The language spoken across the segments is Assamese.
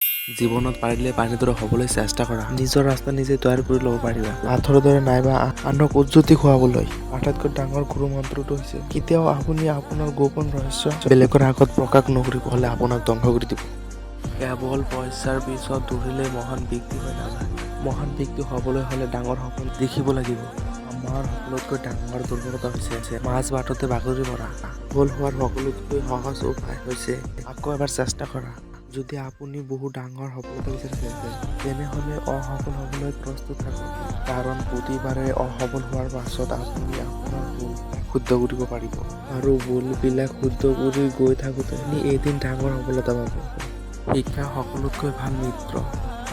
জীৱনত পাৰিলে পানীৰ দৰে হ'বলৈ চেষ্টা কৰা। নিজৰ ৰাস্তা নিজে তৈয়াৰ কৰি ল'ব পাৰিবা, পাথৰৰ দৰে নাইবা আনক উজ্জতি খুৱাবলৈ। আটাইতকৈ ডাঙৰ গুৰু মন্ত্ৰটো হৈছে, কেতিয়াও আপুনি আপোনাৰ গোপন ৰহস্য বেলেগৰ আগত প্ৰকাশ নকৰিব, হ'লে আপোনাক ধ্বংস কৰি দিব। কেৱল পইচাৰ পিছত দৌৰিলে মহান ব্যক্তি হৈ নাযায়। মহান ব্যক্তি হ'বলৈ হ'লে ডাঙৰ সপোন দেখিব লাগিব। আমাৰ সকলোতকৈ ডাঙৰ দুৰ্বলতা হৈছে মাজ বাটতে ভাগৰি পৰা। সফল হোৱাৰ সকলোতকৈ সহজ উপায় হৈছে আকৌ এবাৰ চেষ্টা কৰা। যদি আপুনি বহু ডাঙৰ সফলতা বিচাৰিছে, তেনেহ'লে অসফল হ'বলৈ প্ৰস্তুত থাকক, কাৰণ প্ৰতিবাৰে অসফল হোৱাৰ পাছত আপুনি আপোনাৰ ভুল শুদ্ধ কৰিব পাৰিব আৰু ভুলবিলাক শুদ্ধ কৰি গৈ থাকোঁতে আপুনি এদিন ডাঙৰ সফলতা পাব। শিক্ষা সকলোতকৈ ভাল মিত্ৰ।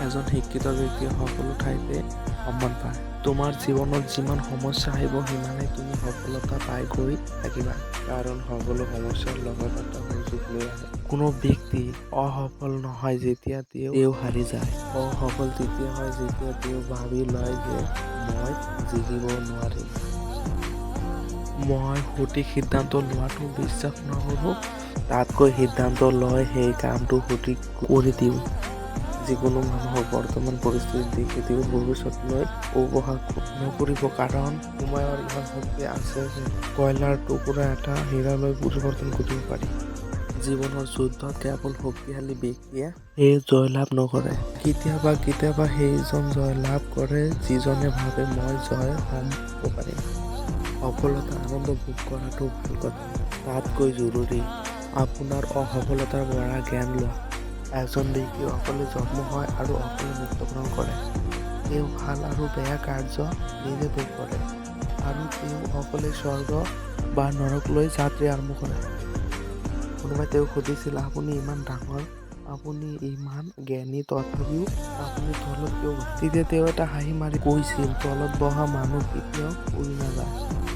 এজন শিক্ষিত ব্যক্তিয়ে সকলো ঠাইতে সন্মান পায়। তোমাৰ জীৱনত যিমান সমস্যা আহিব, সিমানেই তুমি সফলতা পাই গৈ থাকিবা, কাৰণ সকলো সমস্যাৰ লগত এটা সুযোগ লৈ আহে। কোনো ব্যক্তি অসফল নহয় যেতিয়া তেওঁ হাৰি যায়। অসফল তেতিয়া হয় যেতিয়া তেওঁ ভাবি লয় যে মই জিকিব নোৱাৰিম। মই সঠিক সিদ্ধান্ত লোৱাটো বিশ্বাস নকৰোঁ, তাতকৈ সিদ্ধান্ত লৈ সেই কামটো সঠিক কৰি দিওঁ। যিকোনো মানুহক বৰ্তমান পৰিস্থিতি দেখি তেওঁৰ ভৱিষ্যতলৈ উপহাস নকৰিব, কাৰণ সময়ৰ ইমান শক্তি আছে যে কয়লাৰ টুকুৰা এটা হীৰালৈ পৰিৱৰ্তন কৰিব পাৰি। জীৱনৰ যুদ্ধত কেৱল শক্তিশালী ব্যক্তিয়ে সেই জয়লাভ নকৰে। কেতিয়াবা কেতিয়াবা সেইজন জয়লাভ কৰে যিজনে ভাবে, মই জয় হ'ব পাৰিম। সফলতাৰ আনন্দ ভোগ কৰাটো ভাল কথা, তাতকৈ জৰুৰী আপোনাৰ অসফলতাৰ পৰা জ্ঞান লোৱা। এজন ব্যক্তি অকলে জন্ম হয় আৰু অকলে মৃত্যুবৰণ কৰে। তেওঁ ভাল আৰু বেয়া কাৰ্য নিজে ভোগ কৰে আৰু তেওঁ অকলে স্বৰ্গ বা নৰকলৈ যাত্ৰা আৰম্ভ কৰে। কোনোবাই তেওঁক সুধিছিল, "আপুনি ইমান ডাঙৰ, আপুনি ইমান জ্ঞানী, তথাপিও আপুনি তলত কিয় বহে?" তেতিয়া তেওঁ এটা হাঁহি মাৰি কৈছিল, "তলত বহা মানুহ কেতিয়াও উৰি নাযায়।"